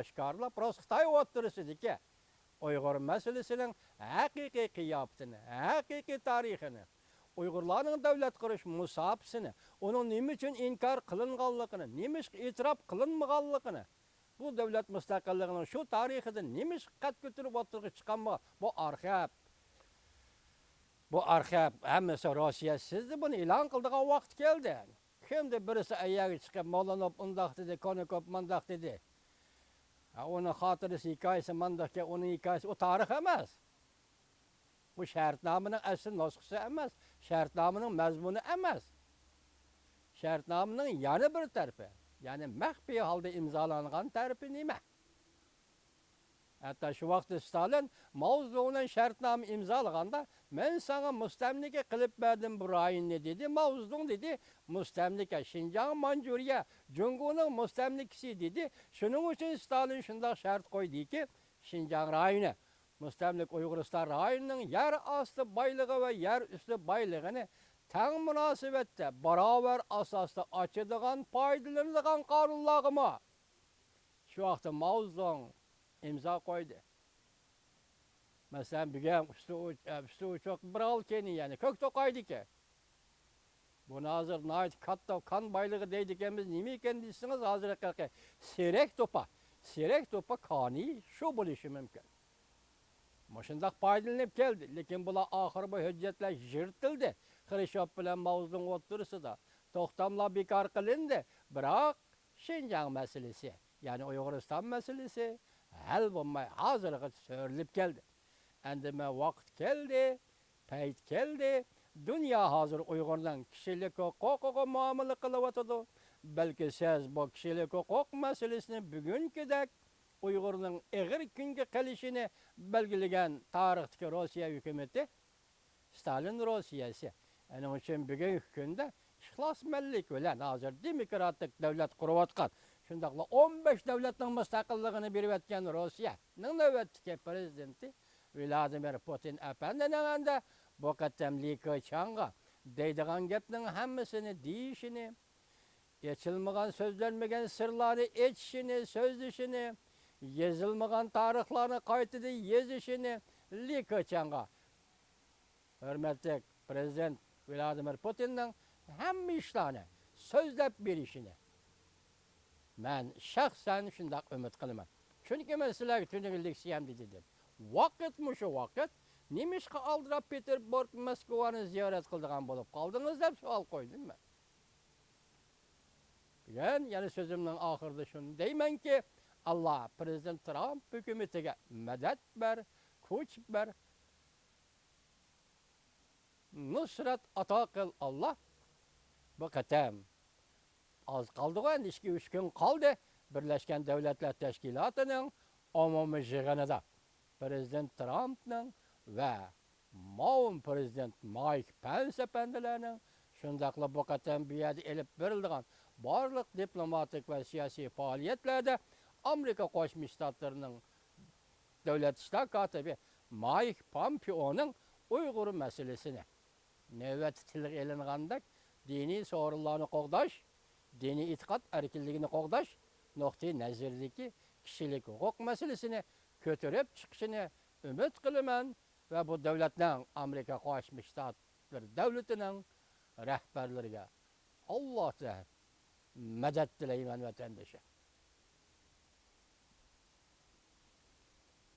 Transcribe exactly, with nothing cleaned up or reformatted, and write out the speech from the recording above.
ئاشكارىلاپ، راست خىتاي ئوتتۇرىسىدىكى ئۇيغۇر مەسىلىسىنىڭ ھەقىقىي قىياپىتىنى، ھەقىقىي تارىخىنى، ئۇيغۇرلارنىڭ دۆلەت قۇرۇش مۇساپىسىنى، ئۇنىڭ نېمە ئۈچۈن ئىنكار قىلىنغانلىقىنى، نېمىشقا ئېتىراپ قىلىنمىغانلىقىنى، بۇ دۆلەت مۇستەقىللىقىنىڭ شۇ تارىخىدا نېمىشقا قەد كۆتۈرۈپ ئوتتۇرىغا چىقالمىغان، بۇ ئارخىپ، بۇ ئارخىپ، ھەممىسى روسىيە سىزدە بۇنى ئېلان قىلىدىغان ۋاقىت كەلدى. كىمدە بىرسى ئەيەرگە چىقىپ، مولىنوف ئۇنداق دېدى، كونىكوف مۇنداق دېدى. ھە، ئۇنىڭ خاتىرىسى، ھېكايىسى مانداقكەن، ئۇنىڭ ھېكايىسى، ئۇ تارىخ ئەمەس. بۇ شەرتنامىنىڭ ئەسلى نۇسخىسى ئەمەس، شەرتنامىنىڭ مەزمۇنى ئەمەس. شەرتنامىنىڭ يەنە بىر تەرىپى، يەنى مەخپىي ھالدا ئىمزالانغان تەرىپى نېمە؟ ھەتتا شۇ ۋاقىتتا ستالىن ماۋزېدۇڭ بىلەن شەرتنامە ئىمزالىغاندا، مەن ساڭا مۇستەملىكە قىلىپ بەردىم بۇ رايوننى، دېدى. ماۋزېدۇڭ دېدى، مۇستەملىكە، شىنجاڭ، مانجۇرىيە، جۇڭگونىڭ مۇستەملىكىسى، دېدى. شۇنىڭ ئۈچۈن ستالىن شۇنداق شەرت قويدىكى، شىنجاڭ رايونى، مۇستەملىكە ئۇيغۇرىستان رايونىنىڭ يەر ئاستى بايلىقى ۋە يەر ئۈستى بايلىقىنى تەڭ مۇناسىۋەتتە، باراۋەر ئاساستا ئاچىدىغان، پايدىلىنىدىغان قانۇنلارغىمۇ شۇ ۋاقىتتا ماۋزېدۇڭ ئىمزا قويدى. مەسىلەن، بۈگۈن ئۈستى ئوچ-، ئە، ئۈستى ئوچۇق بىر ئالكىنى، يەنى كۆك توقايدىكى. بۇنى ھازىر ناھايىتى كاتتا كان بايلىقى دەيدىكەنمىز، نېمە ئىكەن دېسىڭىز، ھازىرقى سېرەك توپا، سېرەك توپا كانى شۇ بولۇشى مۇمكىن. مۇشۇنداق پايدىلىنىپ كەلدى، لېكىن بۇلار ئاخىرى بۇ ھۆججەتلەر يىرتىلدى. خرۇشچوف بىلەن ماۋزېدۇڭ ئوتتۇرىسىدا توختاملار بىكار قىلىندى، بىراق شىنجاڭ مەسىلىسى، يەنى ئۇيغۇرىستان مەسىلىسى ھەل بولماي ھازىرغىچە سۆرىلىپ كەلدى. ئەمدى مانا ۋاقىت كەلدى، پەيت كەلدى. دۇنيا ھازىر ئۇيغۇرنىڭ كىشىلىك ھوقۇقىغا مۇئامىلە قىلىۋاتىدۇ. بەلكى سىز بۇ كىشىلىك ھوقۇق مەسىلىسىنى بۈگۈنكىدەك ئۇيغۇرنىڭ ئېغىر كۈنگە قېلىشىنى بەلگىلىگەن تارىختىكى روسىيە ھۆكۈمىتى، ستالىن روسىيەسى. ئۇنىڭ ئۈچۈن بۈگۈنكى كۈندە ئىخلاسمەنلىك بىلەن ھازىر دېموكراتىك دۆلەت قۇرۇۋاتقان، شۇنداقلا ئون بەش دۆلەتنىڭ مۇستەقىللىقىنى بېرىۋەتكەن روسىيەنىڭ نۆۋەتتىكى پىرېزىدېنتى ۋلادىمىر پۇتىن ئەپەندىنىڭ ئەمدى بۇ قېتىم لى كېچياڭغا دەيدىغان گەپنىڭ ھەممىسىنى دېيىشىنى، ئېچىلمىغان، سۆزلەنمىگەن سىرلارنى ئېچىشىنى، سۆزلىشىنى، يېزىلمىغان تارىخلارنى قايتىدىن يېزىشىنى، لى كېچياڭغا، ھۆرمەتلىك پىرېزىدېنت ۋلادىمىر پۇتىننىڭ ھەممە ئىشلارنى سۆزلەپ بېرىشىنى مەن شەخسەن شۇنداق ئۈمىد قىلىمەن. چۈنكى مەن سىلەرگە تۈنۈگۈن لېكسىيەمدە دېدىم. ۋاقىت مۇشۇ ۋاقىت. نېمىشقا ئالدىراپ پېتېربۇرگ، موسكۋانى زىيارەت قىلىدىغان بولۇپ قالدىڭىز دەپ سوئال قويدۇم مەن. بۈگۈن يەنە سۆزۈمنىڭ ئاخىرىدا شۇنى دەيمەنكى، ئاللا پىرېزىدېنت ترامپ ھۆكۈمىتىگە مەدەت بەر، كۈچ بەر، نۇسرەت ئاتا قىل، ئاللا. بۇ قېتىم ئاز قالدىغۇ، ئەمدى ئىككى، ئۈچ كۈن قالدى. بىرلەشكەن دۆلەتلەر تەشكىلاتىنىڭ ئومۇمىي يىغىنىدا پىرېزىدېنت ترامپنىڭ ۋە مۇئاۋىن پىرېزىدېنت مايك پېنس ئەپەندىلەرنىڭ، شۇنداقلا بۇ قېتىم بۇ يەردە ئېلىپ بېرىلىدىغان بارلىق دىپلوماتىك ۋە سىياسىي پائالىيەتلەردە ئامېرىكا قوشما شتاتلىرىنىڭ دۆلەت ئىشلار كاتىپى مايك پومپېئونىڭ ئۇيغۇر مەسىلىسىنى، نۆۋەتتە تىلغا ئېلىنغاندەك، دىنىي سورۇنلارنى قوغداش، دىنىي ئېتىقاد ئەركىنلىكىنى قوغداش نۇقتىئى نەزىرىدىكى كىشىلىك ھوقۇق مەسىلىسىنى كۆتۈرۈپ چىقىشىنى ئۈمىد قىلىمەن ۋە بۇ دۆلەتنىڭ، ئامېرىكا قوشما شتاتلىرى دۆلىتىنىڭ رەھبەرلىرىگە ئاللاھتىن مەدەت تىلەيمەن، ۋەتەندىشىم.